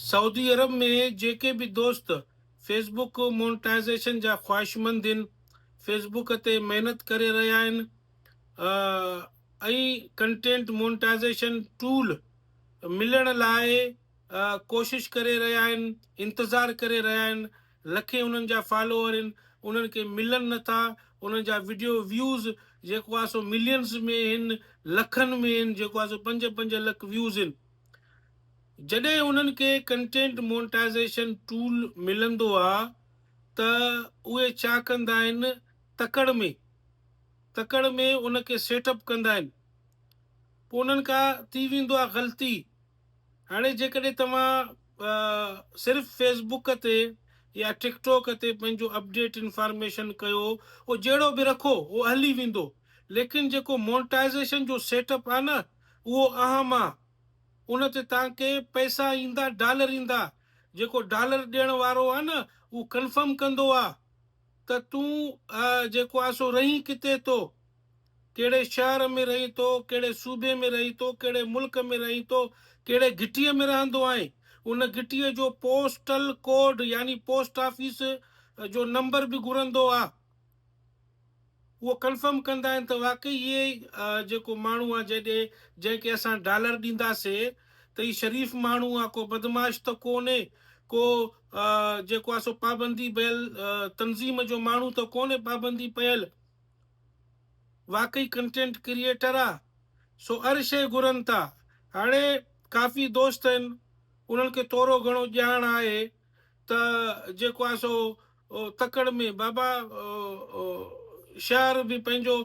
سعودي عرب ۾ جيڪي به دوست فيس بڪ مونٽائزيشن جا خواهشمند هن فيس بڪ تي محنت ڪري رهيا آهن ۽ ڪنٽينٽ مونٽائزيشن ٽول ملڻ لاء ڪوشش ڪري رهيا آهن انتظار ڪري رهيا آهن لکين انهن جا فالوور آهن انهن کي ملن نٿا انهن جا وڊيو ويوز جيڪو آهي سو ملينز ۾ آهن لکن ۾ آهن جيڪو آهي سو پنج پنج لک ويوز آهن جڏهن انهن کي ڪنٽينٽ مونٽائزيشن ٽول ملندو آ ته اهي ڇا ڪندا آهن تڪڙ ۾ تڪڙ ۾ ان کي سيٽ اپ ڪندا آهن پوء انهن کان ٿي ويندو آ غلطي هاڻي جيڪڏهن توهان صرف فيس بڪ تي يا ٽڪ ٽاڪ تي پنهنجو اپڊيٽ انفارميشن ڪيو اهو جهڙو به رکو اهو هلي ويندو ليڪن جيڪو مونٽائزيشن جو سيٽ اپ آ نه اهو اهم آ ان تي توهان کي پئسا ايندا ڊالر ايندا جيڪو ڊالر ڏيڻ وارو آ نه اهو ڪنفرم ڪندو آ ته تون جيڪو آ سو رهين ڪٿي ٿو ڪهڙي شهر ۾ رهين ٿو ڪهڙي صوبي ۾ رهين ٿو ڪهڙي ملڪ ۾ رهين ٿو ڪهڙي گهٽيء ۾ رهندو آهين ان گهٽيء جو پوسٽل ڪوڊ يعني پوسٽ آفيس جو نمبر به گهرندو آ. اهو ڪنفرم ڪندا آهن ته واقعي اهي جيڪو ماڻهو آهي جيڏي جنهن کي اسان ڊالر ڏينداسي ته هي شريف ماڻهو آهي ڪو بدمعاش ته ڪونهي ڪو جيڪو آهي سو پابندي پيل تنظيم جو ماڻهو ته ڪونهي پابندي پيل واقعي ڪنٽينٽ ڪريئيٽر آهي سو هر شيء گهرن ٿا هاڻي ڪافي دوست آهن انهن کي ٿورو گهڻو ڄاڻ آهي ته جيڪو آهي سو تڪڙ ۾ بابا شهر به پنهنجو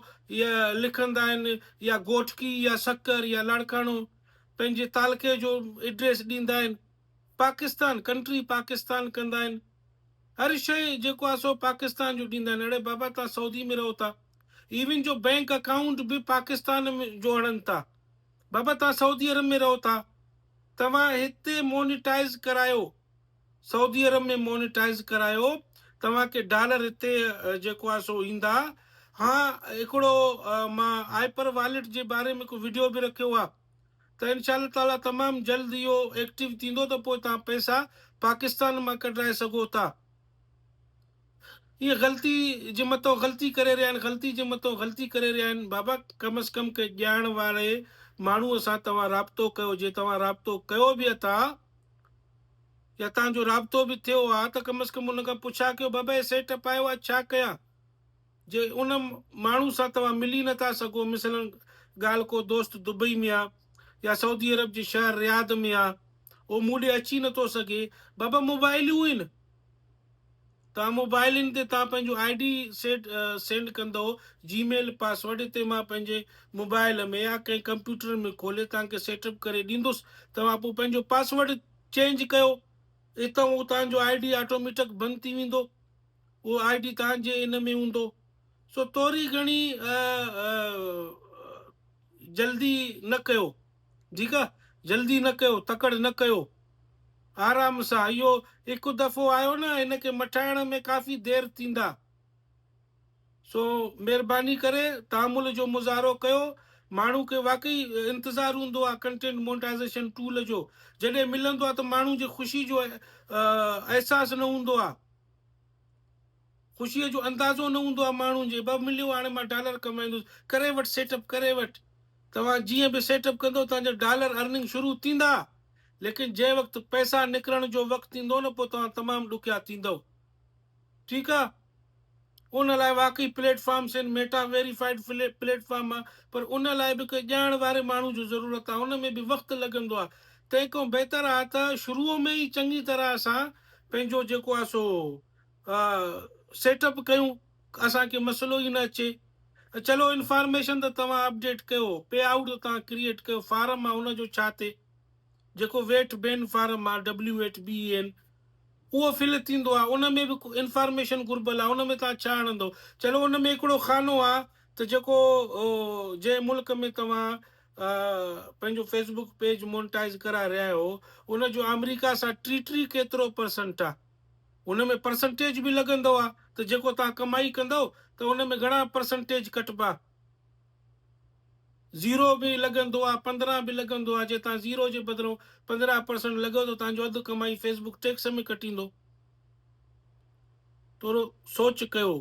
لکندا آهن يا گهوٽڪي يا سکر يا لاڙڪاڻو پنهنجي تعلقي جو ايڊريس ڏيندا آهن پاڪستان ڪنٽري پاڪستان ڪندا آهن هر شيء جيڪو آهي سو پاڪستان جو ڏيندا آهن اڙي بابا توهان سعودي ۾ رهو ٿا ايون جو بئنڪ اڪائونٽ به پاڪستان جو هڻن ٿا بابا توهان سعودي عرب ۾ رهو ٿا توهان هتي مونيٽائز ڪرايو سعودي عرب ۾ مونيٽائز ڪرايو توهان کي ڊالر هتي جيڪو آهي سو ايندا ها هڪڙو مان آئپر واليٽ جي باري ۾ هڪ وڊيو به رکيو آهي ته انشاء الله تعالي تمام جلد اهو ايڪٽو ٿيندو ته پوء توهان پئسا پاڪستان مان ڪڍرائي سگهو ٿا اهي غلطي جي متو غلطي ڪري رهيا آهن غلطي جي متو غلطي ڪري رهيا آهن بابا ڪم از ڪم ڪنهن ڄاڻ واري ماڻهو سان توهان رابطو ڪيو جي توهان رابطو ڪيو به اٿا يا توهان جو رابطو به ٿيو آ ته ڪم از ڪم ان کان پڇا ڪيو بابا هي سيٽ اپ آيو آ ڇا ڪيان جي ان ماڻهو سان توهان ملي نٿا سگهو مثلا ڳالهه ڪو دوست دبئي ۾ آ يا سعودي عرب جي شهر رياض ۾ آ اهو مون ڏي اچي نٿو سگهي بابا موبائليون آهن توهان موبائلن تي توهان پنهنجو I D set send ڪندو جي ميل پاسورڊ اتي مان پنهنجي موبائل ۾ يا ڪنهن ڪمپيوٽر ۾ کولي توهان کي سيٽ اپ ڪري ڏيندس توهان پوء پنهنجو پاسورڊ چينج ڪيو اتان اهو توهان جو I D automatic بند ٿي ويندو اهو I D توهان جي ان ۾ هوندو سو توري گهڻي جلدي نه ڪيو ٺيڪ آ جلدي نه ڪيو تڪڙ نه ڪيو آرام سان اهو هڪ دفعو آيو نه هن کي مٺائڻ ۾ ڪافي دير ٿيندا سو مهرباني ڪري تحمل جو مظاهرو ڪيو ماڻهو کي واقعي انتظار هوندو آ ڪنٽينٽ مونٽائزيشن ٽول جو جڏهن ملندو آ ته ماڻهو جي خوشي جو احساس نه هوندو آ خوشيء جو اندازو نه هوندو آهي ماڻهن جي بس مليو هاڻي مان ڊالر ڪمائيندس ڪري وٺ سيٽ اپ ڪري وٺ توهان جيئن به سيٽ اپ ڪندو توهان جا ڊالر ارننگ شروع ٿيندا ليڪن جنهن وقت پئسا نڪرڻ جو وقت ايندو نه پوء توهان تمام ڏکيا ٿيندو ٺيڪ آ ان لاء واقعي پليٽ فارمس آهن ميٽا ويريفائيڊ پليٽ فارم آ پر ان لاء به ڪنهن ڄاڻ واري ماڻهو جو ضرورت آ ان ۾ به وقت لڳندو آ تنهن کان بهتر آ ته شروع ۾ ئي چڱي طرح سان پنهنجو جيڪو آ سو سيٽ اپ ڪيون اسان کي مسئلو ئي نه اچي چلو انفارميشن ته توهان اپڊيٽ ڪيو پي آئوٽ ته توهان ڪريئيٽ ڪيو فارم آ ان جو ڇا ٿئي جيڪو ويٽ بين فارم آ ڊبليو ايٽ بي اين اهو فل ٿيندو آ ان ۾ به انفارميشن گهربل آ ان ۾ توهان ڇا هڻندو چلو ان ۾ هڪڙو خانو آ ته جيڪو جنهن ملڪ ۾ توهان پنهنجو فيس بڪ پيج مونٽائز ڪرائي رهيا آهيو ان جو آمريڪا سان ٽي ٽي ڪيترو پرسنٽ آ ان ۾ پرسنٽيج به لڳندو آ ته جيڪو توهان ڪمائي ڪندؤ ته ان ۾ گهڻا پرسنٽيج ڪٽبا. زيرو به لڳندو آ 15 به لڳندو آ جي تان زيرو جي بدرون 15% لڳو ته تان جو اڌ ڪمائي فيسبوڪ ٽيڪس ۾ ڪٽيندو. ٿورو سوچ ڪيو.